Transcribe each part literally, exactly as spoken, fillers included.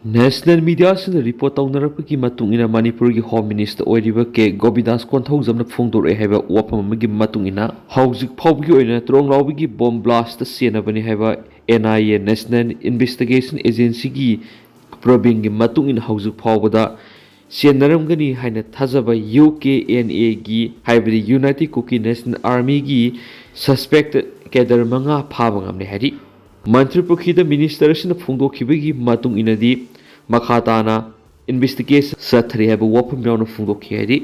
National ꯃꯤꯗꯤꯌꯥꯁꯤꯡꯅ report ꯇꯧꯅꯔꯛꯄꯒꯤ ꯃꯇꯨꯡ ꯏꯟꯅ, ꯃꯅꯤꯄꯨꯔꯒꯤ ꯍꯣꯝ ꯃꯤꯅꯤꯁꯇꯔ ꯑꯣꯏꯔꯤꯕ ꯀꯦ ꯒꯣꯕꯤꯟꯗꯥꯁ ꯀꯣꯟꯊꯧꯖꯝꯅ ꯐꯣꯡꯗꯣꯔꯛꯑꯦ ꯍꯥꯏꯕ ꯋꯥꯐꯝ ꯑꯃꯒꯤ ꯃꯇꯨꯡ ꯏꯟꯅ, ꯍꯧꯖꯤꯛ ꯐꯥꯎꯕꯒꯤ ꯑꯣꯏꯅ ꯇ꯭ꯔꯣꯡꯂꯥꯎꯕꯤꯒꯤ ꯕꯣꯝ ꯕ꯭ꯂꯥꯁꯇ ꯁꯦꯟꯅꯕꯅꯤ ꯍꯥꯏꯕ N I A, national investigation ꯑꯦꯖꯦꯟꯁꯤꯒꯤ ꯄ꯭ꯔꯣꯕꯤꯡꯒꯤ ꯃꯇꯨꯡ ꯏꯟꯅ, ꯍꯧꯖꯤꯛ ꯐꯥꯎꯕꯗ ꯁꯦꯟꯅꯔꯝꯒꯅꯤ ꯍꯥꯏꯅ ꯊꯥꯖꯕ ꯌꯨ ꯀꯦ ꯑꯦꯟ ꯑꯦꯒꯤ, ꯍꯥꯏꯕꯗꯤ ꯌꯨꯅꯥꯏꯇꯦꯗ ꯀꯨꯀꯤ ꯅꯦꯁꯅꯦꯜ ꯑꯥꯔꯃꯤꯒꯤ ꯁꯁꯄꯦꯛꯇꯦꯗ ꯀꯦꯗꯔ ꯃꯉꯥ ꯐꯥꯕ ꯉꯝꯂꯦ ꯍꯥꯏꯔꯤ꯫ ꯃꯟꯇ꯭ꯔꯤ ꯄꯨꯈ꯭ꯔꯤꯗ ꯃꯤꯅꯤꯁꯇꯔ ꯑꯁꯤꯅ ꯐꯣꯡꯗꯣꯛꯈꯤꯕꯒꯤ ꯃꯇꯨꯡ ꯏꯟꯅꯗꯤ, ꯃꯈꯥ ꯇꯥꯅ ꯏꯟꯚꯦꯁꯇꯤꯒꯦꯁꯟ ꯆꯠꯊꯔꯤ ꯍꯥꯏꯕ ꯋꯥꯐꯝ ꯌꯥꯎꯅ ꯐꯣꯡꯗꯣꯛꯈꯤ ꯍꯥꯏꯔꯤ꯫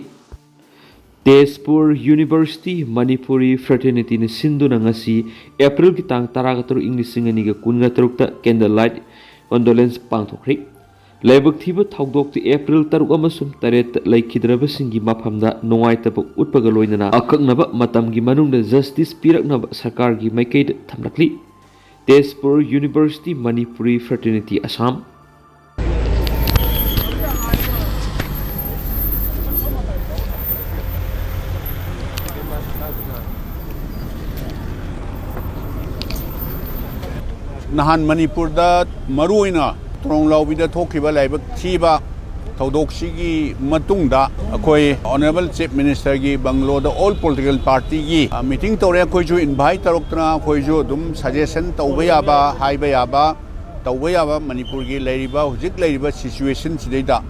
ꯇꯦꯖꯄꯨꯔ ꯌꯨꯅꯤꯚꯔꯁꯤꯇꯤ ꯃꯅꯤꯄꯨꯔꯤ ꯐ꯭ꯔꯦꯇꯔꯅꯤꯇꯤꯅ ꯁꯤꯟꯗꯨꯅ ꯉꯁꯤ ꯑꯦꯄ꯭ꯔꯤꯜꯒꯤ ꯇꯥꯡ ꯇꯔꯥꯒ ꯇꯔꯨꯛ, ꯏꯪ ꯂꯤꯁꯤꯡ ꯑꯅꯤꯒ ꯀꯨꯟꯒ ꯇꯔꯨꯛꯇ candle light condolence ꯄꯥꯡꯊꯣꯛꯈ꯭ꯔꯤ꯫ ꯂꯥꯏꯕꯛ ꯊꯤꯕ ꯊꯧꯗꯣꯛꯇꯤ ꯑꯦꯄ꯭ꯔꯤꯜ ꯇꯔꯨꯛ ꯑꯃꯁꯨꯡ ꯇꯔꯦꯠꯇ ꯂꯩꯈꯤꯗ꯭ꯔꯕꯁꯤꯡꯒꯤ ꯃꯐꯝꯗ ꯅꯨꯡꯉꯥꯏꯇꯕ ꯎꯠꯄꯒ ꯂꯣꯏꯅꯅ ꯑꯀꯛꯅꯕ ꯃꯇꯝꯒꯤ ꯃꯅꯨꯡꯗ ꯖꯁꯇꯤꯁ ꯄꯤꯔꯛꯅꯕ ꯁꯔꯀꯥꯔꯒꯤ ꯃꯥꯏꯀꯩꯗ ꯊꯝꯂꯛꯂꯤ꯫ ꯇꯦꯖꯄꯨꯔ ꯌꯨꯅꯤꯚꯔꯁꯤꯇꯤ ꯃꯅꯤꯄꯨꯔꯤ ꯐ꯭ꯔꯦꯇꯔꯅꯤꯇꯤ ꯑꯁꯥꯝ꯫ ꯅꯍꯥꯟ ꯃꯅꯤꯄꯨꯔꯗ ꯃꯔꯨꯑꯣꯏꯅ ꯇ꯭ꯔꯣꯡꯂꯥꯎꯕꯤꯗ ꯊꯣꯛꯈꯤꯕ ꯂꯥꯏꯕꯛ ꯊꯤꯕ ꯊꯧꯗꯣꯛꯁꯤꯒꯤ ꯃꯇꯨꯡꯗ ꯑꯩꯈꯣꯏ ꯑꯣꯅꯔꯦꯕꯜ ꯆꯤꯐ ꯃꯤꯅꯤꯁꯇꯔꯒꯤ ꯕꯪꯒꯂꯣꯗ ꯑꯣꯜ ꯄꯣꯂꯤꯇꯤꯀꯦꯜ ꯄꯥꯔꯇꯤꯒꯤ ꯃꯤꯇꯤꯡ ꯇꯧꯔꯦ꯫ ꯑꯩꯈꯣꯏꯁꯨ ꯏꯟꯚꯥꯏꯠ ꯇꯧꯔꯛꯇꯅ ꯑꯩꯈꯣꯏꯁꯨ ꯑꯗꯨꯝ ꯁꯖꯦꯁꯟ ꯇꯧꯕ ꯌꯥꯕ, ꯍꯥꯏꯕ ꯌꯥꯕ, ꯇꯧꯕ ꯌꯥꯕ ꯃꯅꯤꯄꯨꯔꯒꯤ ꯂꯩꯔꯤꯕ, ꯍꯧꯖꯤꯛ ꯂꯩꯔꯤꯕ ꯁꯤꯆꯨꯋꯦꯁꯟꯁꯤꯗꯩꯗ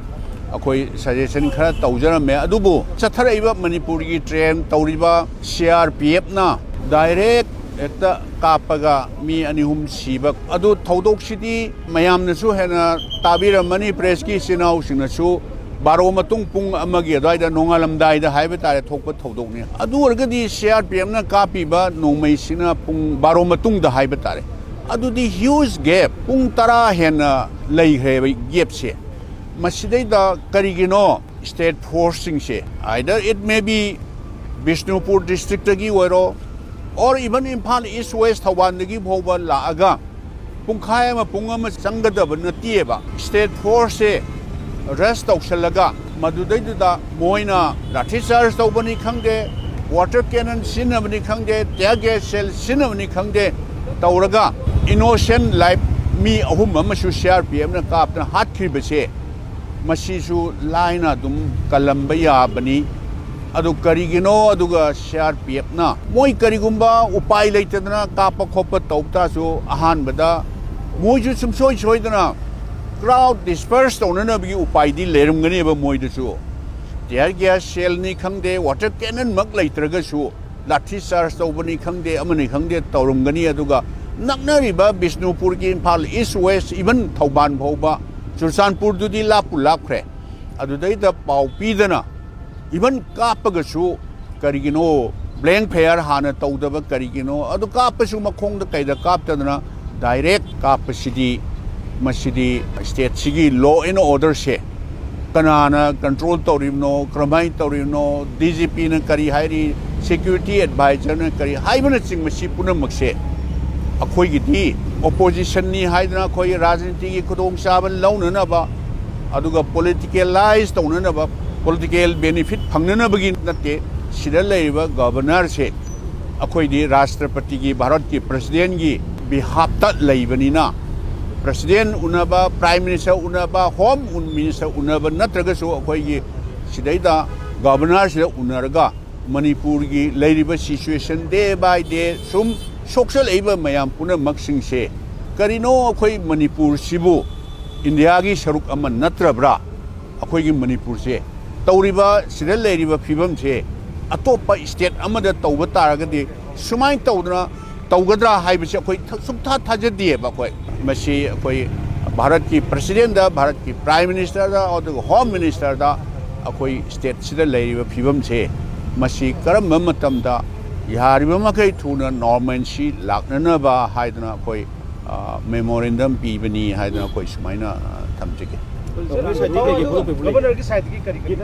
ꯑꯩꯈꯣꯏ ꯁꯖꯦꯁꯟ ꯈꯔ ꯇꯧꯖꯔꯝꯃꯦ꯫ ꯑꯗꯨꯕꯨ ꯆꯠꯊꯔꯛꯏꯕ ꯃꯅꯤꯄꯨꯔꯒꯤ ꯇ꯭ꯔꯦꯟ ꯇꯧꯔꯤꯕ ꯁꯤ ꯑꯥꯔ ꯄꯤ ꯑꯦꯐꯅ ꯗꯥꯏꯔꯦꯛ ꯍꯦꯛꯇ ꯀꯥꯞꯄꯒ ꯃꯤ ꯑꯅꯤ ꯑꯍꯨꯝ ꯁꯤꯕ, ꯑꯗꯨ ꯊꯧꯗꯣꯛꯁꯤꯗꯤ ꯃꯌꯥꯝꯅꯁꯨ ꯍꯦꯟꯅ ꯇꯥꯕꯤꯔꯝꯃꯅꯤ, ꯄ꯭ꯔꯦꯁꯀꯤ ꯏꯆꯤꯟ ꯏꯅꯥꯎꯁꯤꯡꯅꯁꯨ꯫ ꯕꯥꯔꯣ ꯃꯇꯨꯡ ꯄꯨꯡ ꯑꯃꯒꯤ ꯑꯗꯨꯋꯥꯏꯗ, ꯅꯣꯡꯉꯥꯜꯂꯝꯗꯥꯏꯗ ꯍꯥꯏꯕ ꯇꯥꯔꯦ, ꯊꯣꯛꯄ ꯊꯧꯗꯣꯛꯅꯤ꯫ ꯑꯗꯨ ꯑꯣꯏꯔꯒꯗꯤ ꯁꯤ ꯑꯥꯔ ꯄꯤ ꯑꯦꯐꯅ ꯀꯥꯞꯄꯤꯕ ꯅꯣꯡꯃꯩꯁꯤꯅ ꯄꯨꯡ ꯕꯥꯔꯣ ꯃꯇꯨꯡꯗ ꯍꯥꯏꯕ ꯇꯥꯔꯦ꯫ ꯑꯗꯨꯗꯤ ꯍ꯭ꯌꯨꯖ ꯒꯦꯞ, ꯄꯨꯡ ꯇꯔꯥ ꯍꯦꯟꯅ ꯂꯩꯈ꯭ꯔꯦꯕ ꯒꯦꯞꯁꯦ꯫ ꯃꯁꯤꯗꯩꯗ ꯀꯔꯤꯒꯤꯅꯣ ꯁ꯭ꯇꯦꯠ ꯐꯣꯔꯁꯁꯤꯡꯁꯦ, either it may be Bishnupur ꯗꯤꯁꯇ꯭ꯔꯤꯛꯇꯒꯤ ꯑꯣꯏꯔꯣ, or even Imphal east west ꯊꯧꯕꯥꯜꯗꯒꯤ ꯐꯥꯎꯕ ꯂꯥꯛꯑꯒ ꯄꯨꯡꯈꯥꯏ ꯑꯃ, ꯄꯨꯡ ꯑꯃ ꯆꯪꯒꯗꯕ ꯅꯠꯇꯦꯕ꯫ ꯁ꯭ꯇꯦꯠ ꯐꯣꯔꯁꯁꯦ ꯔꯁ ꯇꯧꯁꯜꯂꯒ ꯃꯗꯨꯗꯩꯗꯨꯗ ꯃꯣꯏꯅ ꯂꯥꯊꯤ ꯆꯥꯔꯖ ꯇꯧꯕꯅꯤ ꯈꯪꯗꯦ, ꯋꯥꯇꯔ ꯀꯦꯅꯟ ꯁꯤꯖꯤꯟꯅꯕꯅꯤ ꯈꯪꯗꯦ, ꯇꯤꯌꯔ ꯒꯦꯁ ꯁꯦꯜ ꯁꯤꯖꯤꯟꯅꯕꯅꯤ ꯈꯪꯗꯦ, ꯇꯧꯔꯒ ꯏꯅꯣꯁꯦꯟ ꯂꯥꯏꯐ ꯃꯤ ꯑꯍꯨꯝ ꯑꯃꯁꯨ ꯁꯤ ꯑꯥꯔ ꯄꯤ ꯑꯦꯐꯅ ꯀꯥꯞꯇꯅ ꯍꯥꯠꯈ꯭ꯔꯤꯕꯁꯦ, ꯃꯁꯤꯁꯨ ꯂꯥꯏꯅ ꯑꯗꯨꯝ ꯀꯜꯂꯝꯕ ꯌꯥꯕꯅꯤ꯫ ꯑꯗꯨ ꯀꯔꯤꯒꯤꯅꯣ? ꯑꯗꯨꯒ ꯁꯤ ꯑꯥꯔ ꯄꯤ ꯑꯦꯐꯅ ꯃꯣꯏ ꯀꯔꯤꯒꯨꯝꯕ ꯎꯄꯥꯏ ꯂꯩꯇꯗꯅ ꯀꯥꯞꯄ ꯈꯣꯠꯄ ꯇꯧ ꯇꯥꯔꯁꯨ, ꯑꯍꯥꯟꯕꯗ ꯃꯣꯏꯁꯨ ꯁꯨꯡꯁꯣꯏ ꯁꯣꯏꯗꯅ ꯀ꯭ꯔꯥꯎꯗ ꯗꯤꯁꯄꯔꯁ ꯇꯧꯅꯅꯕꯒꯤ ꯎꯄꯥꯏꯗꯤ ꯂꯩꯔꯝꯒꯅꯦꯕ ꯃꯣꯏꯗꯁꯨ꯫ ꯇꯤꯌꯔ ꯒ꯭ꯌꯥꯁ ꯁꯦꯜꯅꯤ ꯈꯪꯗꯦ, ꯋꯥꯇꯔ ꯀꯦꯅꯟꯃꯛ ꯂꯩꯇ꯭ꯔꯒꯁꯨ, ꯂꯥꯊꯤ ꯆꯥꯔꯖ ꯇꯧꯕꯅꯤ ꯈꯪꯗꯦ, ꯑꯃꯅꯤ ꯈꯪꯗꯦ, ꯇꯧꯔꯝꯒꯅꯤ꯫ ꯑꯗꯨꯒ ꯅꯛꯅꯔꯤꯕ ꯕꯤꯁꯅꯨꯄꯨꯔꯒꯤ, Imphal east, west, even Thoubal ꯐꯥꯎꯕ, ꯆꯨꯔꯆꯥꯟꯄꯨꯔꯗꯨꯗꯤ ꯂꯥꯞꯄꯨ ꯂꯥꯞꯈ꯭ꯔꯦ, ꯑꯗꯨꯗꯩꯗ ꯄꯥꯎ ꯄꯤꯗꯅ, ꯏꯚꯟ ꯀꯥꯞꯄꯒꯁꯨ ꯀꯔꯤꯒꯤꯅꯣ ꯕ꯭ꯂꯦꯡ ꯐꯌꯥꯔ ꯍꯥꯟꯅ ꯇꯧꯗꯕ ꯀꯔꯤꯒꯤꯅꯣ? ꯑꯗꯨ ꯀꯥꯞꯄꯁꯨ ꯃꯈꯣꯡꯗ ꯀꯩꯗ ꯀꯥꯞꯇꯗꯅ ꯗꯥꯏꯔꯦꯛ ꯀꯥꯞꯄꯁꯤꯗꯤ, ꯃꯁꯤꯗꯤ ꯁ꯭ꯇꯦꯠꯁꯤꯒꯤ ꯂꯣ ꯑꯦꯟ ꯑꯣꯔꯗꯔꯁꯦ ꯀꯅꯥꯅ ꯀꯟꯇ꯭ꯔꯣꯜ ꯇꯧꯔꯤꯕꯅꯣ, ꯀꯔꯝꯍꯥꯏꯅ ꯇꯧꯔꯤꯕꯅꯣ, ꯗꯤ ꯖꯤ ꯄꯤꯅ ꯀꯔꯤ ꯍꯥꯏꯔꯤ, ꯁꯦꯀ꯭ꯌꯨꯔꯤꯇꯤ ꯑꯦꯗꯚꯥꯏꯖꯔꯅ ꯀꯔꯤ ꯍꯥꯏꯕꯅꯆꯤꯡꯕ, ꯁꯤ ꯄꯨꯝꯅꯃꯛꯁꯦ ꯑꯩꯈꯣꯏꯒꯤꯗꯤ ꯑꯣꯄꯣꯖꯤꯁꯟꯅꯤ ꯍꯥꯏꯗꯅ ꯑꯩꯈꯣꯏ ꯔꯥꯖꯅꯤꯇꯤꯒꯤ ꯈꯨꯗꯣꯡꯆꯥꯕ ꯂꯧꯅꯅꯕ, ꯑꯗꯨꯒ ꯄꯣꯂꯤꯇꯤꯀꯦꯂꯥꯏꯁ ꯇꯧꯅꯅꯕ, ꯄꯣꯂꯤꯇꯤꯀꯦꯜ ꯕꯦꯅꯤꯐꯤꯠ ꯐꯪꯅꯅꯕꯒꯤ ꯅꯠꯇꯦ꯫ ꯁꯤꯗ ꯂꯩꯔꯤꯕ ꯒꯕꯔꯅꯔꯁꯦ ꯑꯩꯈꯣꯏꯗꯤ ꯔꯥꯁꯇ꯭ꯔꯄꯇꯤꯒꯤ, ꯚꯥꯔꯠꯀꯤ ꯄ꯭ꯔꯁꯤꯗꯦꯟꯒꯤ ꯕꯤꯍꯥꯞꯇ ꯂꯩꯕꯅꯤꯅ, ꯄ꯭ꯔꯁꯤꯗꯦꯟ ꯎꯅꯕ, ꯄ꯭ꯔꯥꯏꯝ ꯃꯤꯅꯤꯁꯇꯔ ꯎꯅꯕ, ꯍꯣꯝ ꯃꯤꯅꯤꯁꯇꯔ ꯎꯅꯕ ꯅꯠꯇ꯭ꯔꯒꯁꯨ ꯑꯩꯈꯣꯏꯒꯤ ꯁꯤꯗꯩꯗ ꯒꯕꯔꯅꯔꯁꯤꯗ ꯎꯅꯔꯒ ꯃꯅꯤꯄꯨꯔꯒꯤ ꯂꯩꯔꯤꯕ ꯁꯤꯆꯨꯋꯦꯁꯟ ꯗꯦ ꯕꯥꯏ ꯗꯦ ꯁꯨꯝ ꯁꯣꯛꯆꯜꯂꯛꯏꯕ ꯃꯌꯥꯝ ꯄꯨꯝꯅꯃꯛꯁꯤꯡꯁꯦ, ꯀꯔꯤꯅꯣ ꯑꯩꯈꯣꯏ ꯃꯅꯤꯄꯨꯔꯁꯤꯕꯨ ꯏꯟꯗꯤꯌꯥꯒꯤ ꯁꯔꯨꯛ ꯑꯃ ꯅꯠꯇ꯭ꯔꯕ꯭ꯔꯥ? ꯑꯩꯈꯣꯏꯒꯤ ꯃꯅꯤꯄꯨꯔꯁꯦ, ꯇꯧꯔꯤꯕ ꯁꯤꯗ ꯂꯩꯔꯤꯕ ꯐꯤꯕꯝꯁꯦ ꯑꯇꯣꯞꯄ ꯁ꯭ꯇꯦꯠ ꯑꯃꯗ ꯇꯧꯕ ꯇꯥꯔꯒꯗꯤ ꯁꯨꯃꯥꯏꯅ ꯇꯧꯗꯅ ꯇꯧꯒꯗ꯭ꯔꯥ ꯍꯥꯏꯕꯁꯤ ꯑꯩꯈꯣꯏ ꯊ-, ꯁꯨꯡꯊꯥ ꯊꯥꯖꯗꯦꯕ ꯑꯩꯈꯣꯏ꯫ ꯃꯁꯤ ꯑꯩꯈꯣꯏ ꯚꯥꯔꯠꯀꯤ ꯄ꯭ꯔꯁꯤꯗꯦꯟꯗ, ꯚꯥꯔꯠꯀꯤ ꯄ꯭ꯔꯥꯏꯝ ꯃꯤꯅꯤꯁꯇꯔꯗ, ꯑꯗꯨꯒ ꯍꯣꯝ ꯃꯤꯅꯤꯁꯇꯔꯗ ꯑꯩꯈꯣꯏ ꯁ꯭ꯇꯦꯠꯁꯤꯗ ꯂꯩꯔꯤꯕ ꯐꯤꯕꯝꯁꯦ, ꯃꯁꯤ ꯀꯔꯝꯕ ꯃꯇꯝꯗ ꯌꯥꯔꯤꯕ ꯃꯈꯩ ꯊꯨꯅ ꯅꯣꯔꯃꯦꯟꯁꯤ ꯂꯥꯛꯅꯅꯕ ꯍꯥꯏꯗꯅ ꯑꯩꯈꯣꯏ, ꯑ, ꯃꯦꯃꯣꯔꯦꯟꯗꯝ ꯄꯤꯕꯅꯤ ꯍꯥꯏꯗꯅ ꯑꯩꯈꯣꯏ ꯁꯨꯃꯥꯏꯅ, ꯑ, ꯊꯝꯖꯒꯦ꯫ ꯒꯚꯔꯅꯔꯒꯤ ꯁꯥꯏꯠꯇꯒꯤ ꯀꯔꯤ ꯀꯔꯤ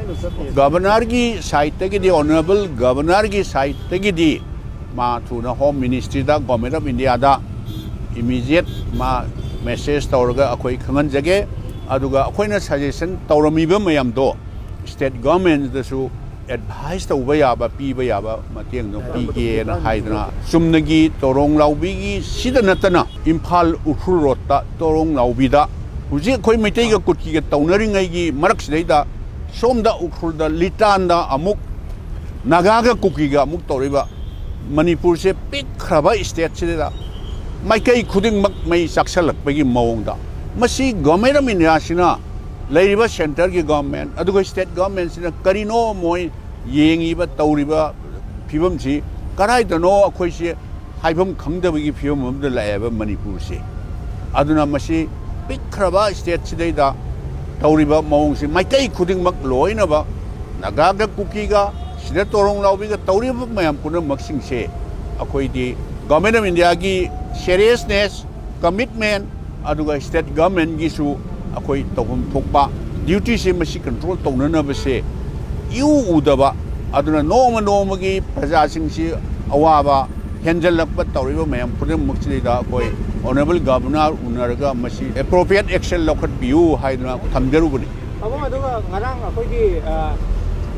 ꯒꯚꯔꯅꯔꯒꯤ ꯁꯥꯏꯠꯇꯒꯤꯗꯤ, ꯑꯣꯅꯔꯦꯕꯜ ꯒꯚꯔꯅꯔꯒꯤ ꯁꯥꯏꯠꯇꯒꯤꯗꯤ ꯃꯥ ꯊꯨꯅ ꯍꯣꯝ ꯃꯤꯅꯤꯁꯇ꯭ꯔꯤꯗ, ꯒꯣꯔꯃꯦꯟ ꯑꯣꯐ ꯏꯟꯗꯤꯌꯥꯗ ꯏꯃꯤꯗꯤꯌꯦꯠ ꯃꯥ ꯃꯦꯁꯦꯖ ꯇꯧꯔꯒ ꯑꯩꯈꯣꯏ ꯈꯪꯍꯟꯖꯒꯦ꯫ ꯑꯗꯨꯒ ꯑꯩꯈꯣꯏꯅ ꯁꯖꯦꯁꯟ ꯇꯧꯔꯝꯃꯤꯕ ꯃꯌꯥꯝꯗꯣ ꯁ꯭ꯇꯦꯠ ꯒꯣꯔꯃꯦꯟꯗꯁꯨ ꯑꯦꯗꯚꯥꯏꯁ ꯇꯧꯕ ꯌꯥꯕ, ꯄꯤꯕ ꯌꯥꯕ ꯃꯇꯦꯡꯗꯣ ꯄꯤꯒꯦꯅ ꯍꯥꯏꯗꯅ, ꯆꯨꯝꯅꯒꯤ ꯇꯣꯔꯣꯡ ꯂꯥꯎꯕꯤꯒꯤ ꯁꯤꯗ ꯅꯠꯇꯅ ꯏꯝꯐꯥꯜ ꯎꯈ꯭ꯔꯨꯜ ꯔꯣꯗꯇ ꯇꯣꯔꯣꯡ ꯂꯥꯎꯕꯤꯗ ꯍꯧꯖꯤꯛ ꯑꯩꯈꯣꯏ ꯃꯩꯇꯩꯒ ꯀꯨꯀꯤꯒ ꯇꯧꯅꯔꯤꯉꯩꯒꯤ ꯃꯔꯛꯁꯤꯗꯩꯗ ꯁꯣꯝꯗ ꯎꯈ꯭ꯔꯨꯜꯗ ꯂꯤꯇꯥꯟꯗ ꯑꯃꯨꯛ ꯅꯥꯒꯥꯒ ꯀꯨꯀꯤꯒ ꯑꯃꯨꯛ ꯇꯧꯔꯤꯕ, ꯃꯅꯤꯄꯨꯔꯁꯦ ꯄꯤꯛꯈ꯭ꯔꯕ ꯁ꯭ꯇꯦꯠꯁꯤꯗ ꯃꯥꯏꯀꯩ ꯈꯨꯗꯤꯡꯃꯛ ꯃꯩ ꯆꯥꯛꯁꯜꯂꯛꯄꯒꯤ ꯃꯑꯣꯡꯗ, ꯃꯁꯤ ꯒꯣꯔꯃꯦꯟ ꯑꯣꯐ ꯏꯟꯗꯤꯌꯥꯁꯤꯅ, ꯂꯩꯔꯤꯕ ꯁꯦꯟꯇꯔꯒꯤ ꯒꯣꯔꯃꯦꯟ ꯑꯗꯨꯒ ꯁ꯭ꯇꯦꯠ ꯒꯣꯔꯃꯦꯟꯁꯤꯅ ꯀꯔꯤꯅꯣ ꯃꯣꯏ ꯌꯦꯡꯉꯤꯕ, ꯇꯧꯔꯤꯕ ꯐꯤꯕꯝꯁꯤ ꯀꯗꯥꯏꯗꯅꯣ ꯑꯩꯈꯣꯏꯁꯦ ꯍꯥꯏꯐꯝ ꯈꯪꯗꯕꯒꯤ ꯐꯤꯕꯝ ꯑꯃꯗ ꯂꯥꯛꯑꯦꯕ ꯃꯅꯤꯄꯨꯔꯁꯦ꯫ ꯑꯗꯨꯅ ꯃꯁꯤ ꯄꯤꯛꯈ꯭ꯔꯕ ꯁ꯭ꯇꯦꯠꯁꯤꯗꯩꯗ ꯇꯧꯔꯤꯕ ꯃꯑꯣꯡꯁꯤ ꯃꯥꯏꯀꯩ ꯈꯨꯗꯤꯡꯃꯛ ꯂꯣꯏꯅꯕ ꯅꯥꯒꯥꯒ ꯀꯨꯀꯤꯒ ꯁꯤꯗ ꯇꯣꯔꯣꯡ ꯂꯥꯎꯕꯤꯒ ꯇꯧꯔꯤꯕ ꯃꯌꯥꯝ ꯄꯨꯝꯅꯃꯛꯁꯤꯡꯁꯦ ꯑꯩꯈꯣꯏꯗꯤ ꯒꯣꯔꯃꯦꯟ ꯑꯣꯐ ꯏꯟꯗꯤꯌꯥꯒꯤ ꯁꯦꯔꯤꯌꯁꯅꯦꯁ, ꯀꯃꯤꯠꯃꯦꯟ, ꯑꯗꯨꯒ ꯁ꯭ꯇꯦꯠ ꯒꯣꯔꯃꯦꯟꯒꯤꯁꯨ ꯑꯩꯈꯣꯏ ꯇꯧꯐꯝ ꯊꯣꯛꯄ ꯗ꯭ꯌꯨꯇꯤꯁꯦ ꯃꯁꯤ ꯀꯟꯇ꯭ꯔꯣꯜ ꯇꯧꯅꯅꯕꯁꯦ ꯏꯎ ꯎꯗꯕ, ꯑꯗꯨꯅ ꯅꯣꯡꯃ ꯅꯣꯡꯃꯒꯤ ꯄ꯭ꯔꯖꯥꯁꯤꯡꯁꯤ ꯑꯋꯥꯕ ꯍꯦꯟꯖꯜꯂꯛꯄ ꯇꯧꯔꯤꯕ ꯃꯌꯥꯝ ꯄꯨꯝꯅꯃꯛꯁꯤꯗꯩꯗ ꯑꯩꯈꯣꯏ ꯑꯣꯅꯔꯦꯕꯜ ꯒꯚꯔꯅꯔ ꯎꯅꯔꯒ ꯃꯁꯤ ꯑꯦꯄ꯭ꯔꯣꯄ꯭ꯔꯤꯌꯦꯠ ꯑꯦꯛꯁꯟ ꯂꯧꯈꯠꯄꯤꯌꯨ ꯍꯥꯏꯗꯨꯅ ꯊꯝꯖꯔꯨꯕꯅꯤ꯫ ꯇꯥꯃꯣ, ꯑꯗꯨꯒ ꯉꯔꯥꯡ ꯑꯩꯈꯣꯏꯒꯤ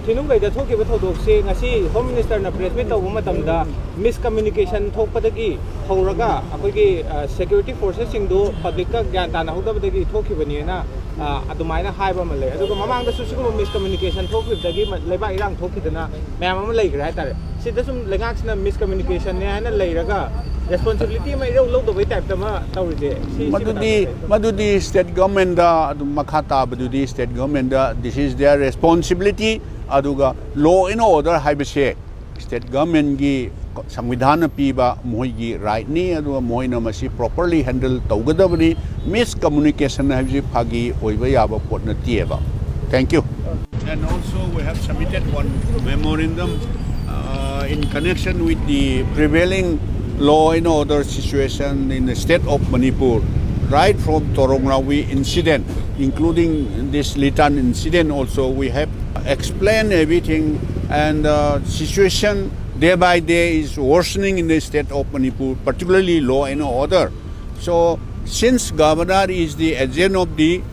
ꯊꯤꯅꯨꯡꯒꯩꯗ ꯊꯣꯛꯈꯤꯕ ꯊꯧꯗꯣꯛꯁꯤ ꯉꯁꯤ ꯍꯣꯝ ꯃꯤꯅꯤꯁꯇꯔꯅ ꯄ꯭ꯔꯦꯁ ꯃꯤꯠ ꯇꯧꯕ ꯃꯇꯝꯗ ꯃꯤꯁꯀꯝꯃ꯭ꯌꯨꯅꯤꯀꯦꯁꯟ ꯊꯣꯛꯄꯗꯒꯤ ꯍꯧꯔꯒ ꯑꯩꯈꯣꯏꯒꯤ ꯁꯦꯀ꯭ꯌꯨꯔꯤꯇꯤ ꯐꯣꯔꯁꯦꯁꯁꯤꯡꯗꯨ ꯄꯕ꯭ꯂꯤꯛꯀ ꯒ꯭ꯌꯥꯟ ꯇꯥꯅꯍꯧꯗꯕꯗꯒꯤ ꯊꯣꯛꯈꯤꯕꯅꯤꯅ ꯑꯗꯨꯃꯥꯏꯅ ꯍꯥꯏꯕ ꯑꯃ ꯂꯩ꯫ ꯑꯗꯨꯒ ꯃꯃꯥꯡꯗꯁꯨ ꯁꯤꯒꯨꯝꯕ ꯃꯤꯁꯀꯝꯃ꯭ꯌꯨꯅꯤꯀꯦꯁꯟ ꯊꯣꯛꯈꯤꯕꯗꯒꯤ ꯂꯩꯕꯥꯛ ꯏꯔꯥꯡ ꯊꯣꯛꯈꯤꯗꯅ ꯃꯌꯥꯝ ꯑꯃ ꯂꯩꯈ꯭ꯔꯦ ꯍꯥꯏꯇꯥꯔꯦ꯫ ꯁꯤꯗ ꯁꯨꯝ ꯂꯩꯉꯥꯛꯁꯤꯅ ꯃꯤꯁꯀꯝꯃ꯭ꯌꯨꯅꯤꯀꯦꯁꯟꯅꯦ ꯍꯥꯏꯅ ꯂꯩꯔꯒ ꯔꯦꯁꯄꯣꯟꯁꯤꯕꯤꯂꯤꯇꯤ ꯑꯃ ꯏꯔꯧ ꯂꯧꯗꯕꯩ ꯇꯥꯏꯞꯇ ꯑꯃ ꯇꯧꯔꯤꯁꯦ, ꯁꯤ ꯁꯤ ꯃꯗꯨꯗꯤ ꯃꯇꯥꯡꯗ ꯀꯩ? ꯃꯗꯨꯗꯤ ꯁ꯭ꯇꯦꯠ ꯒꯣꯔꯃꯦꯟꯗ ꯑꯗꯨꯝ, ꯃꯈꯥ ꯇꯥꯕꯗꯨꯗꯤ ꯁ꯭ꯇꯦꯠ ꯒꯣꯔꯃꯦꯟꯗ, this is their responsibility꯫ ꯑꯗꯨꯒ law and order ꯍꯥꯏꯕꯁꯦ ꯁ꯭ꯇꯦꯠ ꯒꯣꯔꯃꯦꯟꯒꯤ ꯁꯪꯕꯤꯙꯥꯟꯅ ꯄꯤꯕ ꯃꯈꯣꯏꯒꯤ ꯔꯥꯏꯠꯅꯤ꯫ ꯑꯗꯨꯒ ꯃꯈꯣꯏꯅ ꯃꯁꯤ ꯄ꯭ꯔꯣꯄꯔꯂꯤ ꯍꯦꯟꯗꯜ ꯇꯧꯒꯗꯕꯅꯤ꯫ ꯃꯤꯁꯀꯝꯃ꯭ꯌꯨꯅꯤꯀꯦꯁꯟ ꯍꯥꯏꯕꯁꯤ ꯐꯥꯒꯤ ꯑꯣꯏꯕ ꯌꯥꯕ ꯄꯣꯠ ꯅꯠꯇꯦꯕ꯫ Thank you. And also we have submitted one memorandum uh, in connection with the prevailing law and order situation in the state of Manipur, right from Torong Rawi incident, including this Litan incident also. We have explained everything, and uh, situation day by day is worsening in the state of Manipur, particularly law and order. So, since governor is the agent of the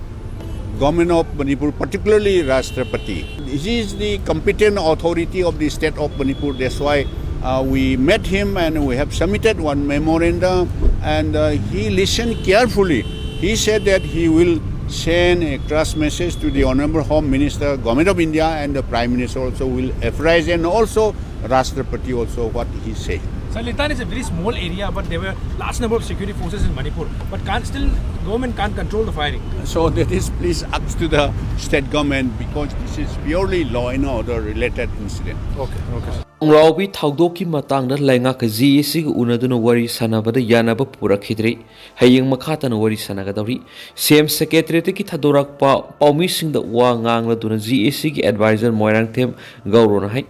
Government of Manipur, particularly Rashtrapati. He is the competent authority of the state of Manipur. That's why uh, we met him and we have submitted one memorandum, and uh, he listened carefully. He said that he will send a crush message to the Honorable Home Minister, Government of India, and the Prime Minister also will authorize, and also Rashtrapati also what he said. Sir, Litan is a very small area, but there were large number of security forces in Manipur. But can't still government can't control the firing. So that is please up to the state government, because this is purely law and order related incident. Okay, okay. ꯈꯣꯡꯒ꯭ꯔꯥꯎꯕꯤ ꯊꯧꯗꯣꯛꯀꯤ ꯃꯇꯥꯡꯗ ꯂꯩꯉꯥꯛꯀ G ꯑꯦ ꯁꯤꯒ ꯎꯅꯗꯨꯅ ꯋꯥꯔꯤ ꯁꯥꯟꯅꯕꯗ ꯌꯥꯅꯕ ꯄꯨꯔꯛꯈꯤꯗ꯭ꯔꯤ꯫ ꯍꯌꯦꯡ ꯃꯈꯥ ꯇꯥꯅ ꯋꯥꯔꯤ ꯁꯥꯟꯅꯒꯗꯧꯔꯤ꯫ ꯁꯤ ꯑꯦꯝ ꯁꯦꯀ꯭ꯔꯦꯇꯔꯤꯌꯦꯠꯇꯒꯤ ꯊꯥꯗꯣꯔꯛꯄ ꯄꯥꯎꯃꯤꯁꯤꯡꯗ ꯋꯥ ꯉꯥꯡꯂꯗꯨꯅ ꯖꯤ ꯑꯦ ꯁꯤꯒꯤ ꯑꯦꯗꯚꯥꯏꯖꯔ ꯃꯣꯏꯔꯥꯡꯊꯦꯝ ꯒꯧꯔꯣꯅ ꯍꯥꯏ,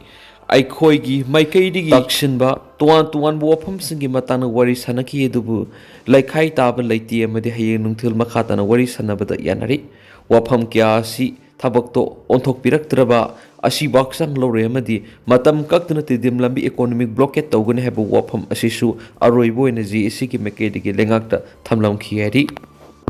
ꯑꯩꯈꯣꯏꯒꯤ ꯃꯥꯏꯀꯩꯗꯒꯤ ꯇꯛꯁꯤꯟꯕ ꯇꯣꯉꯥꯟ ꯇꯣꯉꯥꯟꯕ ꯋꯥꯐꯝꯁꯤꯡꯒꯤ ꯃꯇꯥꯡꯗ ꯋꯥꯔꯤ ꯁꯥꯟꯅꯈꯤ, ꯑꯗꯨꯕꯨ ꯂꯩꯈꯥꯏ ꯇꯥꯕ ꯂꯩꯇꯦ ꯑꯃꯗꯤ ꯍꯌꯦꯡ ꯅꯨꯡꯊꯤꯜ ꯃꯈꯥ ꯇꯥꯅ ꯋꯥꯔꯤ ꯁꯥꯟꯅꯕꯗ ꯌꯥꯅꯔꯤ꯫ ꯋꯥꯐꯝ ꯀꯌꯥ ꯑꯁꯤ ꯊꯕꯛꯇꯣ ꯑꯣꯟꯊꯣꯛꯄꯤꯔꯛꯇ꯭ꯔꯕ ꯑꯁꯤ ꯋꯥꯈꯜ ꯂꯧꯔꯦ ꯑꯃꯗꯤ ꯃꯇꯝ ꯀꯛꯇꯅ ꯇꯤꯗꯤꯝ ꯂꯝꯕꯤ ꯏꯀꯣꯅꯣꯃꯤꯛ ꯕ꯭ꯂꯣꯀꯦꯠ ꯇꯧꯒꯅꯤ ꯍꯥꯏꯕ ꯋꯥꯐꯝ ꯑꯁꯤꯁꯨ ꯑꯔꯣꯏꯕ ꯑꯣꯏꯅ ꯖꯤ ꯑꯦ ꯁꯤꯒꯤ ꯃꯥꯏꯀꯩꯗꯒꯤ ꯂꯩꯉꯥꯛꯇ ꯊꯝꯂꯝꯈꯤ ꯍꯥꯏꯔꯤ꯫